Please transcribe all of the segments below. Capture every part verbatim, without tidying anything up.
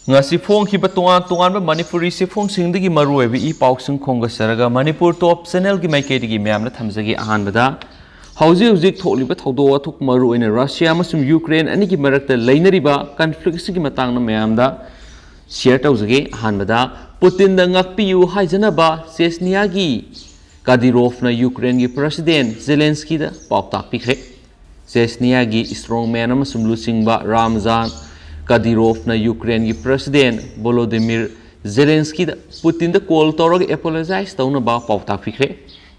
ꯉꯁꯤ ꯐꯣꯡꯈꯤꯕ ꯇꯣꯉꯥꯟ ꯇꯣꯉꯥꯟꯕ ꯃꯅꯤꯄꯨꯔꯤ ꯆꯦꯐꯣꯡꯁꯤꯡꯗꯒꯤ ꯃꯔꯨꯑꯣꯏꯕ ꯏ ꯄꯥꯎꯁꯤꯡ ꯈꯣꯝꯒꯠꯆꯔꯒ ꯃꯅꯤꯄꯨꯔ ꯇꯣꯞ ꯆꯦꯅꯦꯜꯒꯤ ꯃꯥꯏꯀꯩꯗꯒꯤ ꯃꯌꯥꯝꯗ ꯊꯝꯖꯒꯦ꯫ ꯑꯍꯥꯟꯕꯗ, ꯍꯧꯖꯤꯛ ꯍꯧꯖꯤꯛ ꯊꯣꯛꯂꯤꯕ ꯊꯧꯗꯣꯛ ꯋꯥꯊꯣꯛ, ꯃꯔꯨꯑꯣꯏꯅ ꯔꯁꯤꯌꯥ ꯑꯃꯁꯨꯡ ꯌꯨꯀ꯭ꯔꯦꯟ ꯑꯅꯤꯒꯤ ꯃꯔꯛꯇ ꯂꯩꯅꯔꯤꯕ ꯀꯟꯐ꯭ꯂꯤꯛꯁꯤꯒꯤ ꯃꯇꯥꯡꯗ ꯃꯌꯥꯝꯗ ꯁꯤꯌꯔ ꯇꯧꯖꯒꯦ꯫ ꯑꯍꯥꯟꯕꯗ, ꯄꯨꯇꯤꯟꯗ ꯉꯥꯛꯄꯤꯌꯨ ꯍꯥꯏꯖꯅꯕ ꯆꯦꯁꯅꯤꯌꯥꯒꯤ ꯀꯥꯗꯤꯔꯣꯐꯅ ꯌꯨꯀ꯭ꯔꯦꯟꯒꯤ ꯄ꯭ꯔꯁꯤꯗꯦꯟ ꯖꯦꯂꯦꯟꯁꯀꯤꯗ ꯄꯥꯎꯇꯥꯛ ꯄꯤꯈ꯭ꯔꯦ꯫ ꯆꯦꯁꯅꯤꯌꯥꯒꯤ ꯏꯁꯇ꯭ꯔꯣꯡꯃꯦꯟ ꯑꯃꯁꯨꯡ ꯂꯨꯆꯤꯡꯕ ꯔꯥꯝꯖꯥꯟ ꯀꯥꯗꯤꯔꯣꯐꯅ ꯌꯨꯀ꯭ꯔꯦꯟꯒꯤ ꯄ꯭ꯔꯁꯤꯗꯦꯟ ꯚꯣꯂꯣꯗꯤꯃꯤꯔ ꯖꯦꯂꯦꯟꯁꯀꯤꯗ ꯄꯨꯇꯤꯟꯗ ꯀꯣꯜ ꯇꯧꯔꯒ ꯑꯦꯄꯣꯂꯣꯖꯥꯏꯁ ꯇꯧꯅꯕ ꯄꯥꯎꯇꯥꯛ ꯄꯤꯈ꯭ꯔꯦ꯫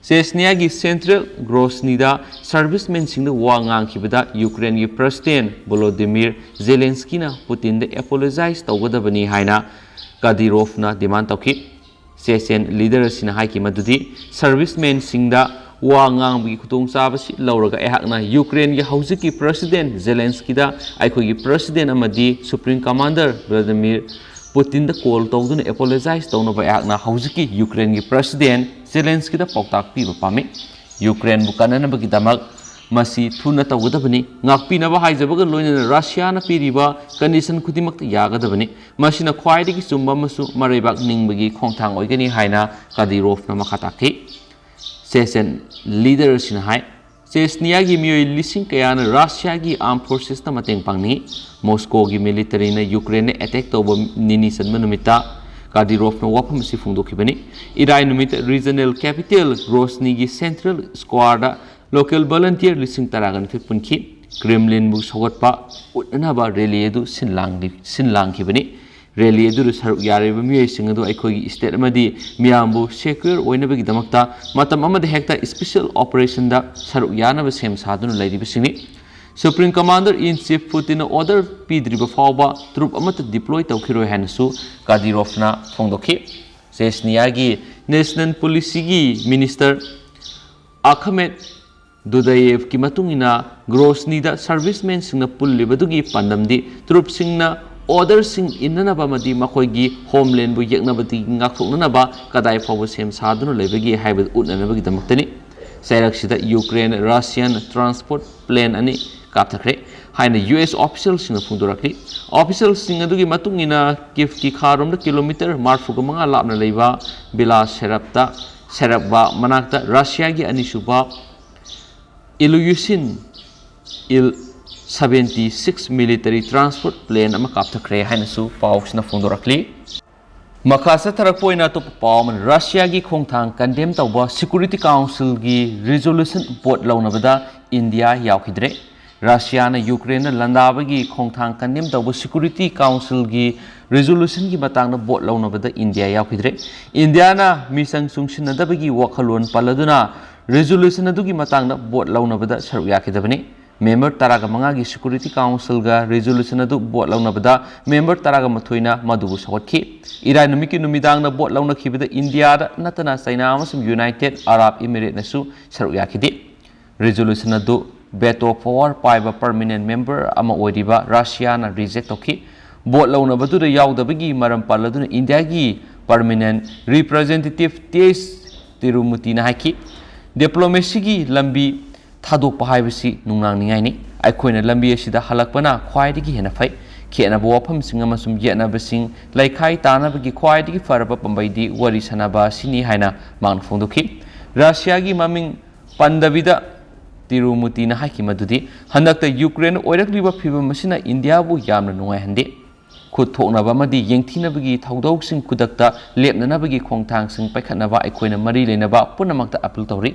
ꯆꯦꯁꯅꯤꯌꯥꯒꯤ ꯁꯦꯟꯇ꯭ꯔꯦꯜ ꯒ꯭ꯔꯣꯁꯅꯤꯗ ꯁꯔꯚꯤꯁꯃꯦꯟꯁꯤꯡꯗ ꯋꯥ ꯉꯥꯡꯈꯤꯕꯗ ꯌꯨꯀ꯭ꯔꯦꯟꯒꯤ ꯄ꯭ꯔꯁꯤꯗꯦꯟ ꯚꯣꯂꯣꯗꯤꯃꯤꯔ ꯖꯦꯂꯦꯟꯁꯀꯤꯅ ꯄꯨꯇꯤꯟꯗ ꯑꯦꯄꯣꯂꯣꯖꯥꯏꯁ ꯇꯧꯒꯗꯕꯅꯤ ꯍꯥꯏꯅ ꯀꯥꯗꯤꯔꯣꯐꯅ ꯗꯤꯃꯥꯟ ꯇꯧꯈꯤ꯫ ꯆꯦꯆꯦꯟ ꯂꯤꯗꯔ ꯑꯁꯤꯅ ꯍꯥꯏꯈꯤ ꯃꯗꯨꯗꯤ, ꯁꯔꯚꯤꯁꯃꯦꯟꯁꯤꯡꯗ ꯋꯥ ꯉꯥꯡꯕꯒꯤ ꯈꯨꯗꯣꯡꯆꯥꯕꯁꯤ ꯂꯧꯔꯒ ꯑꯩꯍꯥꯛꯅ ꯌꯨꯀ꯭ꯔꯦꯟꯒꯤ ꯍꯧꯖꯤꯛꯀꯤ ꯄ꯭ꯔꯁꯤꯗꯦꯟ ꯖꯦꯂꯦꯟꯁꯀꯤꯗ ꯑꯩꯈꯣꯏꯒꯤ ꯄ꯭ꯔꯁꯤꯗꯦꯟ ꯑꯃꯗꯤ ꯁꯨꯄ꯭ꯔꯤꯝ ꯀꯃꯥꯟꯗꯔ ꯚ꯭ꯂꯥꯗꯤꯃꯤꯔ ꯄꯨꯇꯤꯟꯗ ꯀꯣꯜ ꯇꯧꯗꯨꯅ ꯑꯦꯄꯣꯂꯣꯖꯥꯏꯁ ꯇꯧꯅꯕ ꯑꯩꯍꯥꯛꯅ ꯍꯧꯖꯤꯛꯀꯤ ꯌꯨꯀ꯭ꯔꯦꯟꯒꯤ ꯄ꯭ꯔꯁꯤꯗꯦꯟ ꯖꯦꯂꯦꯟꯁꯀꯤꯗ ꯄꯥꯎꯇꯥꯛ ꯄꯤꯕ ꯄꯥꯝꯃꯤ꯫ ꯌꯨꯀ꯭ꯔꯦꯟꯕꯨ ꯀꯟꯅꯅꯕꯒꯤꯗꯃꯛ ꯃꯁꯤ ꯊꯨꯅ ꯇꯧꯒꯗꯕꯅꯤ꯫ ꯉꯥꯛꯄꯤꯅꯕ ꯍꯥꯏꯖꯕꯒ ꯂꯣꯏꯅꯅ ꯔꯁꯤꯌꯥꯅ ꯄꯤꯔꯤꯕ ꯀꯟꯗꯤꯁꯟ ꯈꯨꯗꯤꯡꯃꯛꯇ ꯌꯥꯒꯗꯕꯅꯤ꯫ ꯃꯁꯤꯅ ꯈ꯭ꯋꯥꯏꯗꯒꯤ ꯆꯨꯝꯕ ꯑꯃꯁꯨꯡ ꯃꯔꯩꯕꯥꯛ ꯅꯤꯡꯕꯒꯤ ꯈꯣꯡꯊꯥꯡ ꯑꯣꯏꯒꯅꯤ ꯍꯥꯏꯅ ꯀꯥꯗꯤꯔꯣꯐꯅ ꯃꯈꯥ ꯇꯥꯈꯤ꯫ ꯆꯦꯆꯦꯟ ꯂꯤꯗꯔ ꯑꯁꯤꯅ ꯍꯥꯏ, ꯆꯦꯁꯅꯤꯌꯥꯒꯤ ꯃꯤꯑꯣꯏ ꯂꯤꯁꯤꯡ ꯀꯌꯥꯅ ꯔꯁꯤꯌꯥꯒꯤ ꯑꯥꯔꯝ ꯐꯣꯔꯁꯦꯁꯇ ꯃꯇꯦꯡ ꯄꯥꯡꯅꯤꯡꯏ꯫ ꯃꯣꯁꯀꯣꯒꯤ ꯃꯤꯂꯤꯇꯔꯤꯅ ꯌꯨꯀ꯭ꯔꯦꯟꯗ ꯑꯦꯇꯦꯛ ꯇꯧꯕ ꯅꯤꯅꯤ ꯆꯟꯕ ꯅꯨꯃꯤꯠꯇ ꯀꯥꯗꯤꯔꯣꯐꯅ ꯋꯥꯐꯝ ꯑꯁꯤ ꯐꯣꯡꯗꯣꯛꯈꯤꯕꯅꯤ꯫ ꯏꯔꯥꯏ ꯅꯨꯃꯤꯠꯇ ꯔꯤꯖꯅꯦꯜ ꯀꯦꯄꯤꯇꯦꯜ ꯒ꯭ꯔꯣꯁꯅꯤꯒꯤ ꯁꯦꯟꯇ꯭ꯔꯦꯜ ꯁ꯭ꯀ꯭ꯋꯥꯔꯗ ꯂꯣꯀꯦꯜ ꯚꯣꯂꯟꯇꯤꯌꯔ ꯂꯤꯁꯤꯡ ꯇꯔꯥꯒ ꯅꯤꯊꯣꯏ ꯄꯨꯟꯈꯤ꯫ ꯀ꯭ꯔꯦꯝꯂꯤꯟꯕꯨ ꯁꯧꯒꯠꯄ ꯎꯠꯅꯅꯕ ꯔꯦꯂꯤ ꯑꯗꯨ ꯁꯤꯟ ꯂꯥꯡꯂꯤ-, ꯁꯤꯟ ꯂꯥꯡꯈꯤꯕꯅꯤ꯫ ꯔꯦꯂꯤ ꯑꯗꯨꯗ ꯁꯔꯨꯛ ꯌꯥꯔꯤꯕ ꯃꯤꯑꯣꯏꯁꯤꯡ ꯑꯗꯨ ꯑꯩꯈꯣꯏꯒꯤ ꯁ꯭ꯇꯦꯠ ꯑꯃꯗꯤ ꯃꯤꯌꯥꯝꯕꯨ ꯁꯦꯀ꯭ꯌꯨꯔ ꯑꯣꯏꯅꯕꯒꯤꯗꯃꯛꯇ ꯃꯇꯝ ꯑꯃꯗ ꯍꯦꯛꯇ ꯁ꯭ꯄꯦꯁꯤꯌꯦꯜ ꯑꯣꯄꯔꯦꯁꯟꯗ ꯁꯔꯨꯛ ꯌꯥꯅꯕ ꯁꯦꯝ ꯁꯥꯗꯨꯅ ꯂꯩꯔꯤꯕꯁꯤꯡꯅꯤ꯫ ꯁꯨꯄ꯭ꯔꯤꯝ ꯀꯃꯥꯟꯗꯔ ꯏꯟ ꯆꯤꯐ ꯄꯨꯇꯤꯟꯅ ꯑꯣꯔꯗꯔ ꯄꯤꯗ꯭ꯔꯤꯕ ꯐꯥꯎꯕ ꯇ꯭ꯔꯨꯞ ꯑꯃꯠꯇ ꯗꯤꯄ꯭ꯂꯣꯏ ꯇꯧꯈꯤꯔꯣꯏ ꯍꯥꯏꯅꯁꯨ ꯀꯥꯗꯤꯔꯣꯐꯅ ꯐꯣꯡꯗꯣꯛꯈꯤ꯫ ꯆꯦꯁꯅꯤꯌꯥꯒꯤ ꯅꯦꯁꯅꯦꯜ ꯄꯨꯂꯤꯁꯤꯒꯤ ꯃꯤꯅꯤꯁꯇꯔ ꯑꯈꯃꯦꯠ ꯗꯨꯗꯥꯌꯦꯚꯀꯤ ꯃꯇꯨꯡ ꯏꯟꯅ, ꯒ꯭ꯔꯣꯁꯅꯤꯗ ꯁꯔꯚꯤꯁꯃꯦꯟꯁꯤꯡꯅ ꯄꯨꯜꯂꯤꯕꯗꯨꯒꯤ ꯄꯥꯟꯗꯝꯗꯤ ꯇ꯭ꯔꯨꯞꯁꯤꯡꯅ ꯑꯣꯔꯗꯔꯁꯤꯡ ꯏꯟꯅꯅꯕ ꯑꯃꯗꯤ ꯃꯈꯣꯏꯒꯤ ꯍꯣꯝꯂꯦꯟꯕꯨ ꯌꯦꯛꯅꯕꯗꯒꯤ ꯉꯥꯛꯊꯣꯛꯅꯅꯕ ꯀꯗꯥꯏ ꯐꯥꯎꯕ ꯁꯦꯝ ꯁꯥꯗꯨꯅ ꯂꯩꯕꯒꯦ ꯍꯥꯏꯕꯗꯨ ꯎꯠꯅꯅꯕꯒꯤꯗꯃꯛꯇꯅꯤ꯫ ꯆꯩꯔꯛꯁꯤꯗ ꯌꯨꯀ꯭ꯔꯦꯟ ꯔꯁꯤꯌꯥꯟ ꯇ꯭ꯔꯥꯟꯁꯄꯣꯔꯠ ꯄ꯭ꯂꯦꯟ ꯑꯅꯤ ꯀꯥꯞꯊꯈ꯭ꯔꯦ꯫ ꯍꯥꯏꯅ ꯌꯨ ꯑꯦꯁ ꯑꯣꯐꯤꯁꯤꯌꯦꯜꯁꯤꯡꯅ ꯐꯣꯡꯗꯣꯔꯛꯂꯤ꯫ ꯑꯣꯐꯤꯁꯤꯌꯦꯜꯁꯤꯡ ꯑꯗꯨꯒꯤ ꯃꯇꯨꯡ ꯏꯟꯅ, ꯀꯤꯐꯀꯤ ꯈꯥꯔꯣꯝꯗ ꯀꯤꯂꯣꯃꯤꯇꯔ ꯃꯔꯤꯐꯨꯒ ꯃꯉꯥ ꯂꯥꯞꯅ ꯂꯩꯕ ꯕꯤꯂꯥ ꯁꯦꯔꯞꯇ, ꯁꯦꯔꯞꯕꯥ ꯃꯅꯥꯛꯇ ꯔꯁꯤꯌꯥꯒꯤ ꯑꯅꯤꯁꯨꯕ ꯏꯂꯨꯌꯨꯁꯤꯟ ꯏꯜ seventy six military transport plane ꯑꯃ ꯀꯥꯞꯊꯈ꯭ꯔꯦ ꯍꯥꯏꯅꯁꯨ ꯄꯥꯎꯁꯤꯅ ꯐꯣꯡꯗꯣꯔꯛꯂꯤ꯫ ꯃꯈꯥ ꯆꯠꯊꯔꯛꯄ ꯑꯣꯏꯅ ꯑꯇꯣꯞꯄ ꯄꯥꯎ ꯑꯃꯅ, ꯔꯁꯤꯌꯥꯒꯤ ꯈꯣꯡꯊꯥꯡ ꯀꯟꯗꯦꯝ ꯇꯧꯕ ꯁꯦꯀ꯭ꯌꯨꯔꯤꯇꯤ ꯀꯥꯎꯟꯁꯤꯜꯒꯤ ꯔꯤꯖꯣꯂꯨꯁꯟ ꯚꯣꯠ ꯂꯧꯅꯕꯗ ꯏꯟꯗꯤꯌꯥ ꯌꯥꯎꯈꯤꯗ꯭ꯔꯦ꯫ ꯔꯁꯤꯌꯥꯅ ꯌꯨꯀ꯭ꯔꯦꯟꯗ ꯂꯥꯟꯗꯥꯕꯒꯤ ꯈꯣꯡꯊꯥꯡ ꯀꯟꯗꯦꯝ ꯇꯧꯕ ꯁꯦꯀ꯭ꯌꯨꯔꯤꯇꯤ ꯀꯥꯎꯟꯁꯤꯜꯒꯤ ꯔꯤꯖꯣꯂꯨꯁꯟꯒꯤ ꯃꯇꯥꯡꯗ ꯚꯣꯠ ꯂꯧꯅꯕꯗ ꯏꯟꯗꯤꯌꯥ ꯌꯥꯎꯈꯤꯗ꯭ꯔꯦ꯫ ꯏꯟꯗꯤꯌꯥꯅ ꯃꯤꯆꯪ ꯆꯨꯡꯁꯤꯟꯅꯗꯕꯒꯤ ꯋꯥꯈꯜꯂꯣꯟ ꯄꯜꯂꯗꯨꯅ ꯔꯤꯖꯣꯂꯨꯁꯟ ꯑꯗꯨꯒꯤ ꯃꯇꯥꯡꯗ ꯚꯣꯠ ꯂꯧꯅꯕꯗ ꯁꯔꯨꯛ ꯌꯥꯈꯤꯗꯕꯅꯤ꯫ ꯃꯦꯝꯕꯔ ꯇꯔꯥꯒ ꯃꯉꯥꯒꯤ ꯁꯦꯀ꯭ꯌꯨꯔꯤꯇꯤ ꯀꯥꯎꯟꯁꯤꯜꯒ ꯔꯤꯖꯣꯂꯨꯁꯟ ꯑꯗꯨ ꯚꯣꯠ ꯂꯧꯅꯕꯗ ꯃꯦꯝꯕꯔ ꯇꯔꯥꯒ ꯃꯥꯊꯣꯏꯅ ꯃꯗꯨꯕꯨ ꯁꯧꯒꯠꯈꯤ꯫ ꯏꯔꯥꯏ ꯅꯨꯃꯤꯠꯀꯤ ꯅꯨꯃꯤꯗꯥꯡꯗ ꯚꯣꯠ ꯂꯧꯅꯈꯤꯕꯗ ꯏꯟꯗꯤꯌꯥꯗ ꯅꯠꯇꯅ ꯆꯩꯅꯥ ꯑꯃꯁꯨꯡ ꯌꯨꯅꯥꯏꯇꯦꯗ ꯑꯔꯥꯕ ꯏꯃꯤꯔꯦꯠꯅꯁꯨ ꯁꯔꯨꯛ ꯌꯥꯈꯤꯗꯦ꯫ ꯔꯤꯖꯣꯂꯨꯁꯟ ꯑꯗꯨ ꯚꯦꯇꯣ ꯄꯋꯥꯔ ꯄꯥꯏꯕ ꯄꯔꯃꯤꯅꯦꯟ ꯃꯦꯝꯕꯔ ꯑꯃ ꯑꯣꯏꯔꯤꯕ ꯔꯁꯤꯌꯥꯅ ꯔꯤꯖꯦꯛ ꯇꯧꯈꯤ꯫ ꯚꯣꯠ ꯂꯧꯅꯕꯗꯨꯗ ꯌꯥꯎꯗꯕꯒꯤ ꯃꯔꯝ ꯄꯜꯂꯗꯨꯅ ꯏꯟꯗꯤꯌꯥꯒꯤ ꯄꯔꯃꯤꯅꯦꯟ ꯔꯤꯄ꯭ꯔꯖꯦꯟꯇꯦꯇꯤꯚ ꯇꯤ ꯑꯩꯆ ꯇꯤꯔꯨꯃꯨꯇꯤꯅ ꯍꯥꯏꯈꯤ, "ꯗꯤꯄ꯭ꯂꯣꯃꯦꯁꯤꯒꯤ ꯂꯝꯕꯤ ꯊꯥꯗꯣꯛꯄ ꯍꯥꯏꯕꯁꯤ ꯅꯨꯡꯅꯥꯡꯅꯤꯡꯉꯥꯏꯅꯤ꯫ ꯑꯩꯈꯣꯏꯅ ꯂꯝꯕꯤ ꯑꯁꯤꯗ ꯍꯜꯂꯛꯄꯅ ꯈ꯭ꯋꯥꯏꯗꯒꯤ ꯍꯦꯟꯅ ꯐꯩ꯫ ꯈꯦꯠꯅꯕ ꯋꯥꯐꯝꯁꯤꯡ ꯑꯃꯁꯨꯡ ꯌꯦꯠꯅꯕꯁꯤꯡ ꯂꯩꯈꯥꯏ ꯇꯥꯅꯕꯒꯤ ꯈ꯭ꯋꯥꯏꯗꯒꯤ ꯐꯔꯕ ꯄꯥꯝꯕꯩꯗꯤ ꯋꯥꯔꯤ ꯁꯥꯅꯕ ꯑꯁꯤꯅꯤ" ꯍꯥꯏꯅ ꯃꯍꯥꯛꯅ ꯐꯣꯡꯗꯣꯛꯈꯤ꯫ ꯔꯁꯤꯌꯥꯒꯤ ꯃꯃꯤꯡ ꯄꯟꯗꯕꯤꯗ ꯇꯤꯔꯨꯃꯨꯇꯤꯅ ꯍꯥꯏꯈꯤ ꯃꯗꯨꯗꯤ ꯍꯟꯗꯛꯇ ꯌꯨꯀ꯭ꯔꯦꯟ ꯑꯣꯏꯔꯛꯂꯤꯕ ꯐꯤꯚꯝ ꯑꯁꯤꯅ ꯏꯟꯗꯤꯌꯥꯕꯨ ꯌꯥꯝꯅ ꯅꯨꯡꯉꯥꯏꯍꯟꯗꯦ꯫ ꯈꯨꯠ ꯊꯣꯛꯅꯕ ꯑꯃꯗꯤ ꯌꯦꯡꯊꯤꯅꯕꯒꯤ ꯊꯧꯗꯧꯁꯤꯡ ꯈꯨꯗꯛꯇ ꯂꯦꯞꯅꯅꯕꯒꯤ ꯈꯣꯡꯊꯥꯡꯁꯤꯡ ꯄꯥꯏꯈꯠꯅꯕ ꯑꯩꯈꯣꯏꯅ ꯃꯔꯤ ꯂꯩꯅꯕ ꯄꯨꯝꯅꯃꯛꯇ ꯑꯄꯤꯜ ꯇꯧꯔꯤ꯫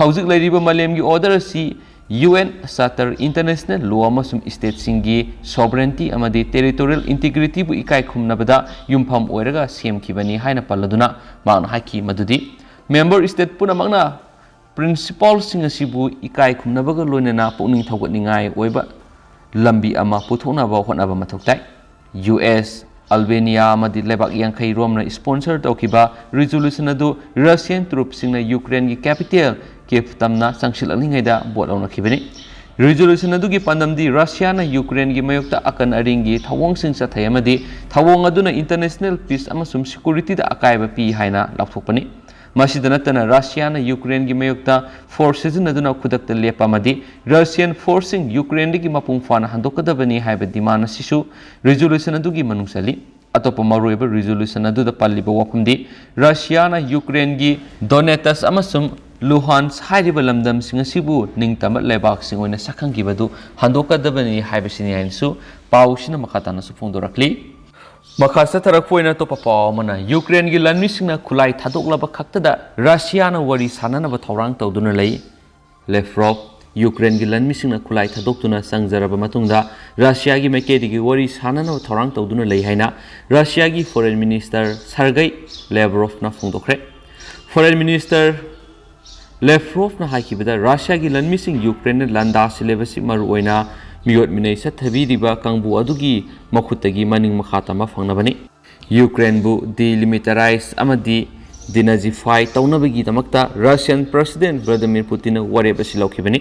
ꯍꯧꯖꯤꯛ ꯂꯩꯔꯤꯕ ꯃꯥꯂꯦꯝꯒꯤ ꯑꯣꯔꯗꯔ ꯑꯁꯤ ꯌꯨ ꯑꯦꯟ ꯆꯥꯔꯇꯔ, ꯏꯟꯇꯔꯅꯦꯁꯅꯦꯜ ꯂꯣ ꯑꯃꯁꯨꯡ ꯁ꯭ꯇꯦꯠꯁꯤꯡꯒꯤ ꯁꯣꯚꯔꯦꯟꯇꯤ ꯑꯃꯗꯤ ꯇꯦꯔꯤꯇꯣꯔꯤꯌꯦꯜ ꯏꯟꯇꯤꯒ꯭ꯔꯤꯇꯤꯕꯨ ꯏꯀꯥꯏ ꯈꯨꯝꯅꯕꯗ ꯌꯨꯝꯐꯝ ꯑꯣꯏꯔꯒ ꯁꯦꯝꯈꯤꯕꯅꯤ ꯍꯥꯏꯅ ꯄꯜꯂꯗꯨꯅ ꯃꯍꯥꯛꯅ ꯍꯥꯏꯈꯤ ꯃꯗꯨꯗꯤ ꯃꯦꯝꯕꯔ ꯁ꯭ꯇꯦꯠ ꯄꯨꯝꯅꯃꯛꯅ ꯄ꯭ꯔꯤꯟꯁꯤꯄꯥꯜꯁꯤꯡ ꯑꯁꯤꯕꯨ ꯏꯀꯥꯏ ꯈꯨꯝꯅꯕꯒ ꯂꯣꯏꯅꯅ ꯄꯨꯛꯅꯤꯡ ꯊꯧꯒꯠꯅꯤꯡꯉꯥꯏ ꯑꯣꯏꯕ ꯂꯝꯕꯤ ꯑꯃ ꯄꯨꯊꯣꯛꯅꯕ ꯍꯣꯠꯅꯕ ꯃꯊꯧ ꯇꯥꯏ꯫ ꯌꯨ ꯑꯦꯁ, ꯑꯜꯕꯦꯅꯤꯌꯥ ꯑꯃꯗꯤ ꯂꯩꯕꯥꯛ ꯌꯥꯡꯈꯩ ꯔꯣꯝꯅ ꯁ꯭ꯄꯣꯟꯁꯔ ꯇꯧꯈꯤꯕ ꯔꯤꯖꯣꯂꯨꯁꯟ ꯑꯗꯨ ꯔꯁꯤꯌꯟ ꯇ꯭ꯔꯨꯞꯁꯤꯡꯅ ꯌꯨꯀ꯭ꯔꯦꯟꯒꯤ ꯀꯦꯄꯤꯇꯦꯜ ꯀꯤꯐ ꯇꯝꯅ ꯆꯪꯁꯤꯜꯂꯛꯂꯤꯉꯩꯗ ꯚꯣꯠ ꯂꯧꯅꯈꯤꯕꯅꯤ꯫ ꯔꯤꯖꯣꯂꯨꯁꯟ ꯑꯗꯨꯒꯤ ꯄꯥꯟꯗꯝꯗꯤ ꯔꯁꯤꯌꯥꯅ ꯌꯨꯀ꯭ꯔꯦꯟꯒꯤ ꯃꯥꯌꯣꯛꯇ ꯑꯀꯟ ꯑꯔꯤꯡꯒꯤ ꯊꯧꯑꯣꯡꯁꯤꯡ ꯆꯠꯊꯩ ꯑꯃꯗꯤ ꯊꯧꯑꯣꯡ ꯑꯗꯨꯅ ꯏꯟꯇꯔꯅꯦꯁꯅꯦꯜ ꯄꯤꯁ ꯑꯃꯁꯨꯡ ꯁꯦꯀ꯭ꯌꯨꯔꯤꯇꯤꯗ ꯑꯀꯥꯏꯕ ꯄꯤ ꯍꯥꯏꯅ ꯂꯥꯎꯊꯣꯛꯄꯅꯤ꯫ ꯃꯁꯤꯗ ꯅꯠꯇꯅ ꯔꯁꯤꯌꯥꯅ ꯌꯨꯀ꯭ꯔꯦꯟꯒꯤ ꯃꯥꯌꯣꯛꯇ ꯐꯣꯔꯁ ꯁꯤꯖꯤꯟꯅꯗꯨꯅ ꯈꯨꯗꯛꯇ ꯂꯦꯞꯄ ꯑꯃꯗꯤ ꯔꯁꯤꯌꯟ ꯐꯣꯔꯁꯁꯤꯡ ꯌꯨꯀ꯭ꯔꯦꯟꯗꯒꯤ ꯃꯄꯨꯡ ꯐꯥꯅ ꯍꯟꯗꯣꯛꯀꯗꯕꯅꯤ ꯍꯥꯏꯕ ꯗꯤꯃꯥꯟ ꯑꯁꯤꯁꯨ ꯔꯤꯖꯣꯂꯨꯁꯟ ꯑꯗꯨꯒꯤ ꯃꯅꯨꯡ ꯆꯜꯂꯤ꯫ ꯑꯇꯣꯞꯄ ꯃꯔꯨꯑꯣꯏꯕ ꯔꯤꯖꯣꯂꯨꯁꯟ ꯑꯗꯨꯗ ꯄꯜꯂꯤꯕ ꯋꯥꯐꯝꯗꯤ ꯔꯁꯤꯌꯥꯅ ꯌꯨꯀ꯭ꯔꯦꯟꯒꯤ ꯗꯣꯅꯦꯇꯁ ꯑꯃꯁꯨꯡ ꯂꯨꯍꯥꯟꯁ ꯍꯥꯏꯔꯤꯕ ꯂꯝꯗꯝꯁꯤꯡ ꯑꯁꯤꯕꯨ ꯅꯤꯡꯇꯝꯕ ꯂꯩꯕꯥꯛꯁꯤꯡ ꯑꯣꯏꯅ ꯁꯛꯈꯪꯈꯤꯕꯗꯨ ꯍꯟꯗꯣꯛꯀꯗꯕꯅꯤ ꯍꯥꯏꯕꯁꯤꯅꯤ ꯍꯥꯏꯅꯁꯨ ꯄꯥꯎꯁꯤꯅ ꯃꯈꯥ ꯇꯥꯅꯁꯨ ꯐꯣꯡꯗꯣꯔꯛꯂꯤ꯫ ꯃꯈꯥ ꯆꯠꯊꯔꯛꯄ ꯑꯣꯏꯅ ꯑꯇꯣꯞꯄ ꯄꯥꯎ ꯑꯃꯅ ꯌꯨꯀ꯭ꯔꯦꯟꯒꯤ ꯂꯥꯟꯃꯤꯁꯤꯡꯅ ꯈꯨꯠꯂꯥꯏ ꯊꯥꯗꯣꯛꯂꯕ ꯈꯛꯇꯗ ꯔꯁꯤꯌꯥꯅ ꯋꯥꯔꯤ ꯁꯥꯅꯅꯕ ꯊꯧꯔꯥꯡ ꯇꯧꯗꯨꯅ ꯂꯩ꯫ ꯂꯦꯐ꯭ꯔꯣꯞ, ꯌꯨꯀ꯭ꯔꯦꯟꯒꯤ ꯂꯥꯟꯃꯤꯁꯤꯡꯅ ꯈꯨꯠꯂꯥꯏ ꯊꯥꯗꯣꯛꯇꯨꯅ ꯆꯪꯖꯔꯕ ꯃꯇꯨꯡꯗ ꯔꯁꯤꯌꯥꯒꯤ ꯃꯥꯏꯀꯩꯗꯒꯤ ꯋꯥꯔꯤ ꯁꯥꯅꯅꯕ ꯊꯧꯔꯥꯡ ꯇꯧꯗꯨꯅ ꯂꯩ ꯍꯥꯏꯅ ꯔꯁꯤꯌꯥꯒꯤ ꯐꯣꯔꯦꯟ ꯃꯤꯅꯤꯁꯇꯔ ꯁꯔꯒꯩ ꯂꯦꯕ꯭ꯔꯣꯐꯅ ꯐꯣꯡꯗꯣꯛꯈ꯭ꯔꯦ꯫ ꯐꯣꯔꯦꯟ ꯃꯤꯅꯤꯁꯇꯔ ꯂꯦꯐ꯭ꯔꯣꯐꯅ ꯍꯥꯏꯈꯤꯕꯗ ꯔꯁꯤꯌꯥꯒꯤ ꯂꯥꯟꯃꯤꯁꯤꯡ ꯌꯨꯀ꯭ꯔꯦꯟꯅ ꯂꯥꯟꯗꯥ ꯁꯤꯜꯂꯤꯕꯁꯤ ꯃꯔꯨꯑꯣꯏꯅ ꯃꯤꯑꯣꯠ ꯃꯤꯅꯩ ꯆꯠꯊꯕꯤꯔꯤꯕ ꯀꯥꯡꯕꯨ ꯑꯗꯨꯒꯤ ꯃꯈꯨꯠꯇꯒꯤ ꯃꯅꯤꯡ ꯃꯈꯥ ꯇꯝꯕ ꯐꯪꯅꯕꯅꯤ꯫ ꯌꯨꯀ꯭ꯔꯦꯟꯕꯨ ꯗꯤꯂꯤꯃꯤꯇꯔꯥꯏꯖ ꯑꯃꯗꯤ ꯗꯤꯅꯥꯖꯤꯐꯥꯏ ꯇꯧꯅꯕꯒꯤꯗꯃꯛꯇ ꯔꯁꯤꯌꯟ ꯄ꯭ꯔꯁꯤꯗꯦꯟ ꯚ꯭ꯂꯥꯗꯤꯃꯤꯔ ꯄꯨꯇꯤꯟꯅ ꯋꯥꯔꯦꯞ ꯑꯁꯤ ꯂꯧꯈꯤꯕꯅꯤ꯫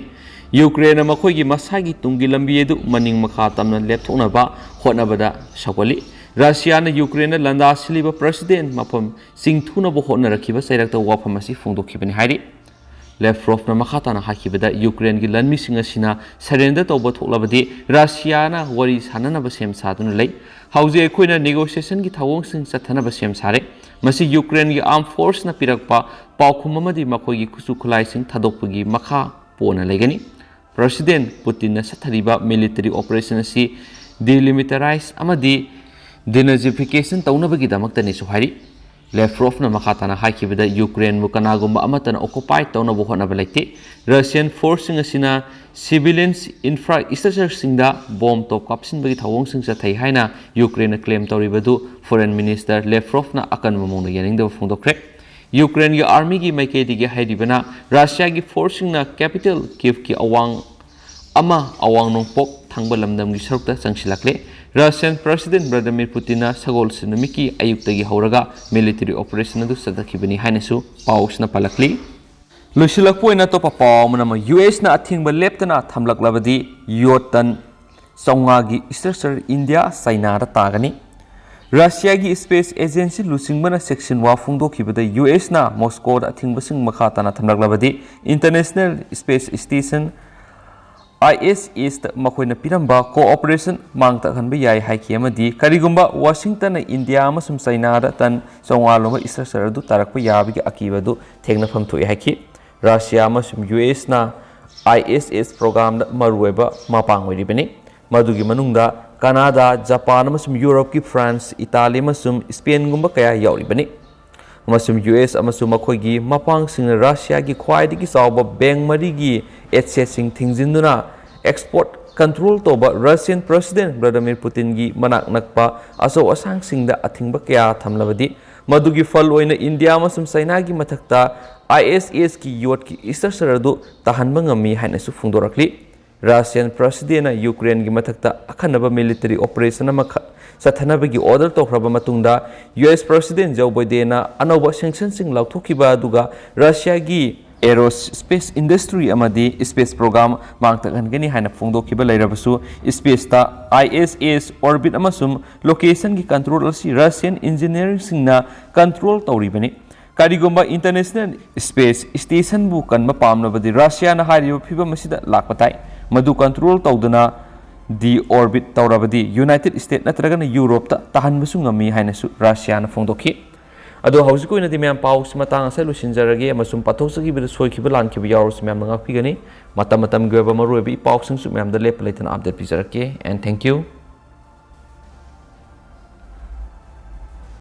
ꯌꯨꯀ꯭ꯔꯦꯟꯅ ꯃꯈꯣꯏꯒꯤ ꯃꯁꯥꯒꯤ ꯇꯨꯡꯒꯤ ꯂꯝꯕꯤ ꯑꯗꯨ ꯃꯅꯤꯡ ꯃꯈꯥ ꯇꯝꯅ ꯂꯦꯞꯊꯣꯛꯅꯕ ꯍꯣꯠꯅꯕꯗ ꯁꯧꯒꯠꯂꯤ꯫ ꯔꯁꯤꯌꯥꯅ ꯌꯨꯀ꯭ꯔꯦꯟꯗ ꯂꯥꯟꯗꯥ ꯁꯤꯜꯂꯤꯕ ꯄ꯭ꯔꯁꯤꯗꯦꯟ ꯃꯐꯝ ꯆꯤꯡꯊꯨꯅꯕ ꯍꯣꯠꯅꯔꯛꯈꯤꯕ ꯆꯩꯔꯛꯇ ꯋꯥꯐꯝ ꯑꯁꯤ ꯐꯣꯡꯗꯣꯛꯈꯤꯕꯅꯤ ꯍꯥꯏꯔꯤ꯫ ꯂꯦꯐ꯭ꯔꯣꯐꯅ ꯃꯈꯥ ꯇꯥꯅ ꯍꯥꯏꯈꯤꯕꯗ ꯌꯨꯀ꯭ꯔꯦꯟꯒꯤ ꯂꯥꯟꯃꯤꯁꯤꯡ ꯑꯁꯤꯅ ꯁꯔꯦꯟꯗꯔ ꯇꯧꯕ ꯊꯣꯛꯂꯕꯗꯤ ꯔꯁꯤꯌꯥꯅ ꯋꯥꯔꯤ ꯁꯥꯅꯅꯕ ꯁꯦꯝ ꯁꯥꯗꯨꯅ ꯂꯩ꯫ ꯍꯧꯖꯤꯛ ꯑꯩꯈꯣꯏꯅ ꯅꯦꯒꯣꯁꯤꯌꯦꯁꯟꯒꯤ ꯊꯧꯑꯣꯡꯁꯤꯡ ꯆꯠꯊꯅꯕ ꯁꯦꯝ ꯁꯥꯔꯦ꯫ ꯃꯁꯤ ꯌꯨꯀ꯭ꯔꯦꯟꯒꯤ ꯑꯥꯔꯝ ꯐꯣꯔꯁꯅ ꯄꯤꯔꯛꯄ ꯄꯥꯎꯈꯨꯝ ꯑꯃꯗꯤ ꯃꯈꯣꯏꯒꯤ ꯈꯨꯠꯁꯨ ꯈꯨꯠꯂꯥꯏꯁꯤꯡ ꯊꯥꯗꯣꯛꯄꯒꯤ ꯃꯈꯥ ꯄꯣꯟꯅ ꯂꯩꯒꯅꯤ꯫ ꯄ꯭ꯔꯁꯤꯗꯦꯟ ꯄꯨꯇꯤꯟꯅ ꯆꯠꯊꯔꯤꯕ ꯃꯤꯂꯤꯇꯔꯤ ꯑꯣꯄꯔꯦꯁꯟ ꯑꯁꯤ ꯗꯤꯂꯤꯃꯤꯇꯔꯥꯏꯖ ꯑꯃꯗꯤ ꯗꯤꯅꯥꯖꯤꯐꯤꯀꯦꯁꯟ ꯇꯧꯅꯕꯒꯤꯗꯃꯛꯇꯅꯤꯁꯨ ꯍꯥꯏꯔꯤ꯫ ꯂꯦꯐ꯭ꯔꯣꯐꯅ ꯃꯈꯥ ꯇꯥꯅ ꯍꯥꯏꯈꯤꯕꯗ ꯌꯨꯀ꯭ꯔꯦꯟꯕꯨ ꯀꯅꯥꯒꯨꯝꯕ ꯑꯃꯠꯇꯅ ꯑꯣꯀꯨꯄꯥꯏ ꯇꯧꯅꯕ ꯍꯣꯠꯅꯕ ꯂꯩꯇꯦ꯫ ꯔꯁꯤꯌꯟ ꯐꯣꯔꯁꯁꯤꯡ ꯑꯁꯤꯅ ꯁꯤꯚꯤꯂꯤꯌꯟꯁ ꯏꯟꯐ꯭ꯔꯥꯁ꯭ꯇ꯭ꯔꯛꯆꯔꯁꯤꯡꯗ ꯕꯣꯝ ꯇꯣꯞ ꯀꯥꯞꯁꯤꯟꯕꯒꯤ ꯊꯧꯑꯣꯡꯁꯤꯡ ꯆꯠꯊꯩ ꯍꯥꯏꯅ ꯌꯨꯀ꯭ꯔꯦꯟꯅ ꯀ꯭ꯂꯦꯝ ꯇꯧꯔꯤꯕꯗꯨ ꯐꯣꯔꯦꯟ ꯃꯤꯅꯤꯁꯇꯔ ꯂꯦꯐ꯭ꯔꯣꯐꯅ ꯑꯀꯟꯕ ꯃꯑꯣꯡꯗ ꯌꯥꯅꯤꯡꯗꯕ ꯐꯣꯡꯗꯣꯛꯈ꯭ꯔꯦ꯫ ꯌꯨꯀ꯭ꯔꯦꯟꯒꯤ ꯑꯥꯔꯃꯤꯒꯤ ꯃꯥꯏꯀꯩꯗꯒꯤ ꯍꯥꯏꯔꯤꯕꯅ ꯔꯁꯤꯌꯥꯒꯤ ꯐꯣꯔꯁꯁꯤꯡꯅ ꯀꯦꯄꯤꯇꯦꯜ ꯀꯤꯚꯀꯤ ꯑꯋꯥꯡ ꯑꯃ ꯑꯋꯥꯡ ꯅꯣꯡꯄꯣꯛ ꯊꯪꯕ ꯂꯝꯗꯝꯒꯤ ꯁꯔꯨꯛꯇ ꯆꯪꯁꯤꯜꯂꯛꯂꯦ꯫ ꯔꯁꯤꯌꯟ ꯄ꯭ꯔꯁꯤꯗꯦꯟ ꯚ꯭ꯂꯥꯗꯤꯃꯤꯔ ꯄꯨꯇꯤꯟꯅ ꯁꯒꯣꯜꯁꯦꯟ ꯅꯨꯃꯤꯠꯀꯤ ꯑꯌꯨꯛꯇꯒꯤ ꯍꯧꯔꯒ ꯃꯤꯂꯤꯇꯔꯤ ꯑꯣꯄꯔꯦꯁꯟ ꯑꯗꯨ ꯆꯠꯊꯈꯤꯕꯅꯤ ꯍꯥꯏꯅꯁꯨ ꯄꯥꯎꯁꯤꯅ ꯄꯜꯂꯛꯂꯤ꯫ ꯂꯣꯏꯁꯤꯜꯂꯛꯄ ꯑꯣꯏꯅ ꯑꯇꯣꯞꯄ ꯄꯥꯎ ꯑꯃꯅ ꯑꯃ, ꯌꯨ ꯑꯦꯁꯅ ꯑꯊꯤꯡꯕ ꯂꯦꯞꯇꯅ ꯊꯝꯂꯛꯂꯕꯗꯤ ꯌꯣꯠ ꯇꯟ ꯆꯥꯝꯃꯉꯥꯒꯤ ꯏꯁꯇ꯭ꯔꯛꯆꯔ ꯏꯟꯗꯤꯌꯥ ꯆꯥꯏꯅꯥꯗ ꯇꯥꯒꯅꯤ꯫ ꯔꯁꯤꯌꯥꯒꯤ ꯁ꯭ꯄꯦꯁ ꯑꯦꯖꯦꯟꯁꯤ ꯂꯨꯆꯤꯡꯕꯅ ꯆꯦꯛꯁꯤꯟꯋꯥ ꯐꯣꯡꯗꯣꯛꯈꯤꯕꯗ ꯌꯨ ꯑꯦꯁꯅ ꯃꯣꯁꯀꯣꯗ ꯑꯊꯤꯡꯕꯁꯤꯡ ꯃꯈꯥ ꯇꯥꯅ ꯊꯝꯂꯛꯂꯕꯗꯤ International Space Station, I S S, ꯇ ꯃꯈꯣꯏꯅ ꯄꯤꯔꯝꯕ ꯀꯣꯑꯣꯄꯔꯦꯁꯟ ꯃꯥꯡ ꯇꯥꯛꯍꯟꯕ ꯌꯥꯏ ꯍꯥꯏꯈꯤ ꯑꯃꯗꯤ ꯀꯔꯤꯒꯨꯝꯕ ꯋꯥꯁꯤꯡꯇꯟꯅ ꯏꯟꯗꯤꯌꯥ ꯑꯃꯁꯨꯡ ꯆꯩꯅꯥꯗ ꯇꯟ ꯆꯥꯝꯃꯉꯥ ꯂꯨꯝꯕ ꯏꯁꯇ꯭ꯔꯛꯆꯔ ꯑꯗꯨ ꯇꯥꯔꯛꯄ ꯌꯥꯕꯒꯤ ꯑꯀꯤꯕ ꯑꯗꯨ ꯊꯦꯡꯅꯐꯝ ꯊꯣꯛꯏ ꯍꯥꯏꯈꯤ꯫ ꯔꯁꯤꯌꯥ ꯑꯃꯁꯨꯡ ꯌꯨ ꯑꯦꯁꯅ I S S ꯄ꯭ꯔꯣꯒ꯭ꯔꯥꯝꯗ ꯃꯔꯨꯑꯣꯏꯕ ꯃꯄꯥꯡ ꯑꯣꯏꯔꯤꯕꯅꯤ꯫ ꯃꯗꯨꯒꯤ ꯃꯅꯨꯡꯗ ꯀꯅꯥꯗꯥ, ꯖꯄꯥꯟ ꯑꯃꯁꯨꯡ ꯌꯨꯔꯣꯞꯀꯤ ꯐ꯭ꯔꯥꯟꯁ, ꯏꯇꯥꯂꯤ ꯑꯃꯁꯨꯡ ꯁ꯭ꯄꯦꯟꯒꯨꯝꯕ ꯀꯌꯥ ꯌꯥꯎꯔꯤꯕꯅꯤ꯫ ꯑꯃꯁꯨꯡ ꯌꯨ ꯑꯦꯁ ꯑꯃꯁꯨꯡ ꯃꯈꯣꯏꯒꯤ ꯃꯄꯥꯡꯁꯤꯡꯅ ꯔꯁꯤꯌꯥꯒꯤ ꯈ꯭ꯋꯥꯏꯗꯒꯤ ꯆꯥꯎꯕ ꯕꯦꯡꯛ ꯃꯔꯤꯒꯤ ꯑꯦꯁꯦꯠꯁꯤꯡ ꯊꯤꯡꯖꯤꯟꯗꯨꯅ ꯑꯦꯛꯁꯄꯣꯔꯠ ꯀꯟꯇ꯭ꯔꯣꯜ ꯇꯧꯕ ꯔꯁꯤꯌꯟ ꯄ꯭ꯔꯁꯤꯗꯦꯟꯠ ꯚ꯭ꯂꯥꯗꯤꯃꯤꯔ ꯄꯨꯇꯤꯟꯒꯤ ꯃꯅꯥꯛ ꯅꯛꯄ ꯑꯆꯧ ꯑꯁꯥꯡꯁꯤꯡꯗ ꯑꯊꯤꯡꯕ ꯀꯌꯥ ꯊꯝꯂꯕꯗꯤ, ꯃꯗꯨꯒꯤ ꯐꯜ ꯑꯣꯏꯅ ꯏꯟꯗꯤꯌꯥ ꯑꯃꯁꯨꯡ ꯆꯩꯅꯥꯒꯤ ꯃꯊꯛꯇ I S S ꯀꯤ ꯌꯣꯠꯀꯤ ꯏꯁꯇ꯭ꯔꯛꯆꯔ ꯑꯗꯨ ꯇꯥꯍꯟꯕ ꯉꯝꯃꯤ ꯍꯥꯏꯅꯁꯨ ꯐꯣꯡꯗꯣꯔꯛꯂꯤ꯫ ꯔꯁꯤꯌꯟ ꯄ꯭ꯔꯁꯤꯗꯦꯟꯅ ꯌꯨꯀ꯭ꯔꯦꯟꯒꯤ ꯃꯊꯛꯇ ꯑꯈꯟꯅꯕ ꯃꯤꯂꯤꯇꯔꯤ ꯑꯣꯄꯔꯦꯁꯟ ꯑꯃꯈꯛ ꯆꯠꯊꯅꯕꯒꯤ ꯑꯣꯔꯗꯔ ꯇꯧꯈ꯭ꯔꯕ ꯃꯇꯨꯡꯗ, ꯌꯨ ꯑꯦꯁ ꯄ꯭ꯔꯁꯤꯗꯦꯟꯠ ꯖꯣ ꯕꯥꯏꯗꯦꯟꯅ ꯑꯅꯧꯕ ꯁꯦꯡꯁꯟꯁꯤꯡ ꯂꯥꯎꯊꯣꯛꯈꯤꯕ ꯑꯗꯨꯒ ꯔꯁꯤꯌꯥꯒꯤ ꯑꯦꯔꯣꯁ꯭ꯄꯦꯁ ꯏꯟꯗꯁꯇ꯭ꯔꯤ ꯑꯃꯗꯤ ꯁ꯭ꯄꯦꯁ ꯄ꯭ꯔꯣꯒ꯭ꯔꯥꯝ ꯃꯥꯡ ꯇꯥꯛꯍꯟꯒꯅꯤ ꯍꯥꯏꯅ ꯐꯣꯡꯗꯣꯛꯈꯤꯕ ꯂꯩꯔꯕꯁꯨ, ꯁ꯭ꯄꯦꯁꯇ I S S ꯑꯣꯔꯕꯤꯠ ꯑꯃꯁꯨꯡ ꯂꯣꯀꯦꯁꯟꯒꯤ ꯀꯟꯇ꯭ꯔꯣꯜ ꯑꯁꯤ ꯔꯁꯤꯌꯟ ꯏꯟꯖꯤꯅꯤꯌꯔꯁꯤꯡꯅ ꯀꯟꯇ꯭ꯔꯣꯜ ꯇꯧꯔꯤꯕꯅꯤ꯫ ꯀꯔꯤꯒꯨꯝꯕ International Space Station ꯕꯨ ꯀꯟꯕ ꯄꯥꯝꯂꯕꯗꯤ ꯔꯁꯤꯌꯥꯅ ꯍꯥꯏꯔꯤꯕ ꯐꯤꯚꯝ ꯑꯁꯤꯗ ꯂꯥꯛꯄ ꯇꯥꯏ꯫ ꯃꯗꯨ ꯀꯟꯇ꯭ꯔꯣꯜ ꯇꯧꯗꯨꯅ ꯗꯤꯑꯣꯔꯕꯤꯠ ꯇꯧꯔꯕꯗꯤ ꯌꯨꯅꯥꯏꯇꯦꯗ ꯁ꯭ꯇꯦꯠ ꯅꯠꯇ꯭ꯔꯒꯅ ꯌꯨꯔꯣꯞꯇ ꯇꯥꯍꯟꯕꯁꯨ ꯉꯝꯃꯤ ꯍꯥꯏꯅꯁꯨ ꯔꯁꯤꯌꯥꯅ ꯐꯣꯡꯗꯣꯛꯈꯤ꯫ ꯑꯗꯣ ꯍꯧꯖꯤꯛꯀꯤ ꯑꯣꯏꯅꯗꯤ ꯃꯌꯥꯝ ꯄꯥꯎꯁꯤ ꯃꯇꯥꯡ ꯑꯁꯤꯗ ꯂꯣꯏꯁꯤꯟꯖꯔꯒꯦ, ꯑꯃꯁꯨꯡ ꯄꯥꯊꯣꯛꯆꯈꯤꯕꯗ ꯁꯣꯏꯈꯤꯕ ꯂꯥꯟꯈꯤꯕ ꯌꯥꯎꯔꯁꯨ ꯃꯌꯥꯝꯅ ꯉꯥꯛꯄꯤꯒꯅꯤ꯫ ꯃꯇꯝ ꯃꯇꯝꯒꯤ ꯑꯣꯏꯕ ꯃꯔꯨꯑꯣꯏꯕ ꯏ ꯄꯥꯎꯁꯤꯡꯁꯨ ꯃꯌꯥꯝꯗ ꯂꯦꯞꯄ ꯂꯩꯇꯅ ꯑꯞꯗꯦꯠ ꯄꯤꯖꯔꯛꯀꯦ꯫ And thank you.